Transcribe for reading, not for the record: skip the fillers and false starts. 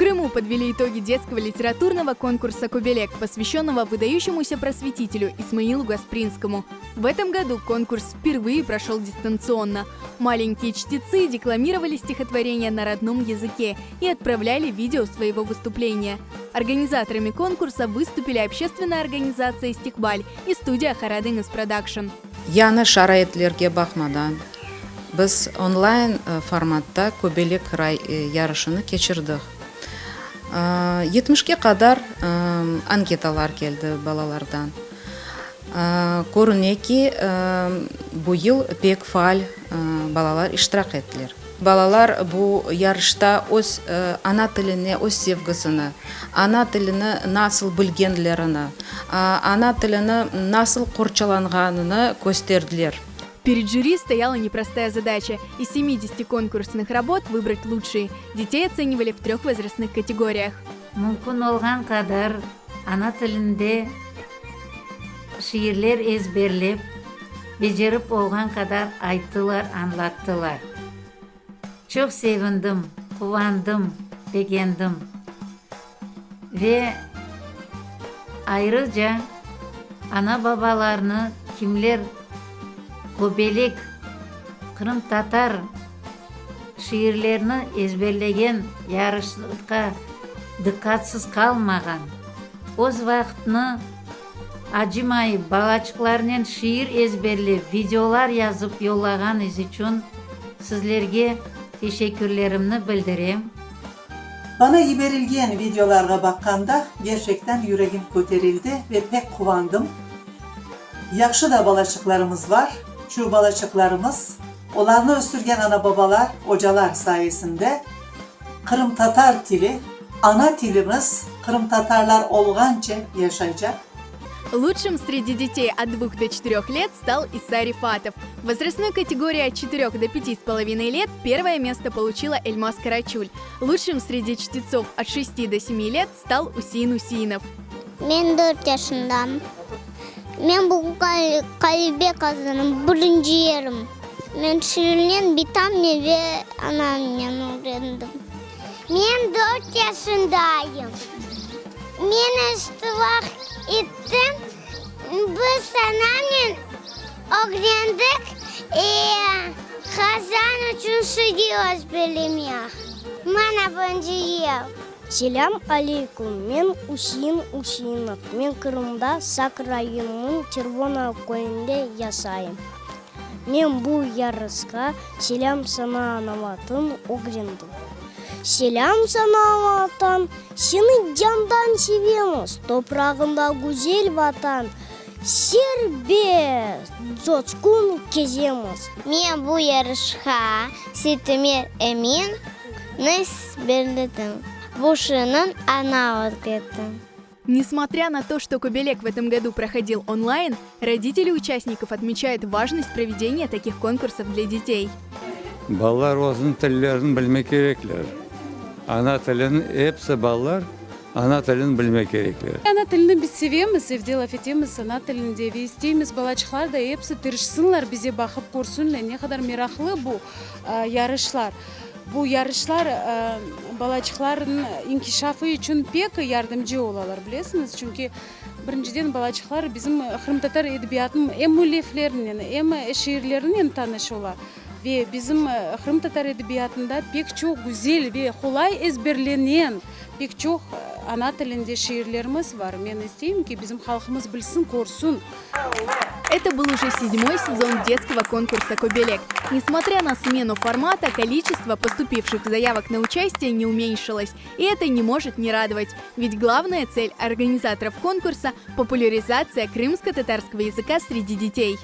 Крыму подвели итоги детского литературного конкурса «Кобелек», посвященного выдающемуся просветителю Исмаилу Гаспринскому. В этом году конкурс впервые прошел дистанционно. Маленькие чтецы декламировали стихотворения на родном языке и отправляли видео своего выступления. Организаторами конкурса выступили общественная организация «Истикбаль» и студия «Харадынес Продакшн». Yañı şaraitlerge baqmadan, biz onlayn formatta Köbelek yarışını keçirdik. Yetmişke qadar anketalar keldi balalardan. Körüne ki, bu yıl pek faal balalar iştirak ettiler. Balalar bu yarışta öz ana tiline öz sevgisini, ana tilini nasıl bilgenlerini, ana tilini nasıl qorçalanğanını kösterdiler. Перед жюри стояла непростая задача – из 70 конкурсных работ выбрать лучшие. Детей оценивали в трех возрастных категориях. Mümkün olğan qadar ana tilinde şiirler ezberlep, becerip olğan qadar ayttılar, añlattılar. Çoq sevindim, quvandım, begendim. Ve ayrıca ana-babalarnı, kimler Kobelek qırımtatar şiirlerini ezberlegen, yarışqa diqqatsız qalmağan, öz vaqtını acımayıp balaçıqlarnen şiir ezberlep, videolar yazıp yollağanıñız içün sizlerge teşekkürlerimni bildirem. Bana yiberilgen videolarğa baqqanda, gerçekten yüregim köterildi ve pek quvandım. Yahşı da balaçıqlarımız bar. Şu balaçıqlarımız, olarnı östürgen ana-babalar, ocalar sayesinde qırımtatar tili, ana tilimiz qırımtatarlar olğance yaşaycaq. Лучшим среди детей от 2 до 4 лет стал Иса Рифатов. В возрастной категории от 4 до 5,5 лет первое место получила Эльмаз Карачуль. Лучшим среди чтецов от 6 до 7 лет стал Усеин Усеинов. Men dört yaşındam. Men bugün ğalebe qazandım, birinci yerim. Men şiirnen bitamnen ve anamnen ögrendim. Men dört yaşındayım. Men iştirak ettim. Biz anamnen ögrendik, Qazan içün şiir ezberlemek. Mana birinci yer. Selâm aleyküm, men Üsein Üseinov, men Qırımda Saq rayonınıñ Çervonoye köyünde yaşayım. Men bu yarışqa Selâm saña, ana Vatan ögrendim. Selâm saña, Vatan, seni candan sevemiz, toprağında güzel Vatan, serbest, coşqun kezemiz. Men bu yarışqa Seytumer Emin ni ezberledim. Bu şiirni ana ögretti. Несмотря на то, что Кобелек в этом году проходил онлайн, родители участников отмечают важность проведения таких конкурсов для детей. Balalar özüniñ tillerini bilmek kerekler. Ana tilini episi balalar ana tilini bilmek kerekler. Ana tilini biz sevemiz, evde laf etemiz ana tilinde ve isteymiz balaçıqlar da episi tırışsınlar, bize baqıp körsünler, ne qadar meraqlı bu yarışlar. Bu yarışlar balaçıqlarnıñ inkişafı içün pek yardımcı olalar, bilesiñiz, çünki birinciden balaçıqlar bizim qırımtatar edebiyatınıñ em müelliflerinen, em şiirlerinen tanış ola ve bizim qırımtatar edebiyatında pek çoq güzel ve qolay ezberlenen pek çoq ana tilinde şiirlerimiz bar. Men isteyim ki, bizim halqımız bilsin, körsün. Это был уже седьмой сезон детского конкурса «Кобелек». Несмотря на смену формата, количество поступивших заявок на участие не уменьшилось. И это не может не радовать. Ведь главная цель организаторов конкурса – популяризация крымско-татарского языка среди детей.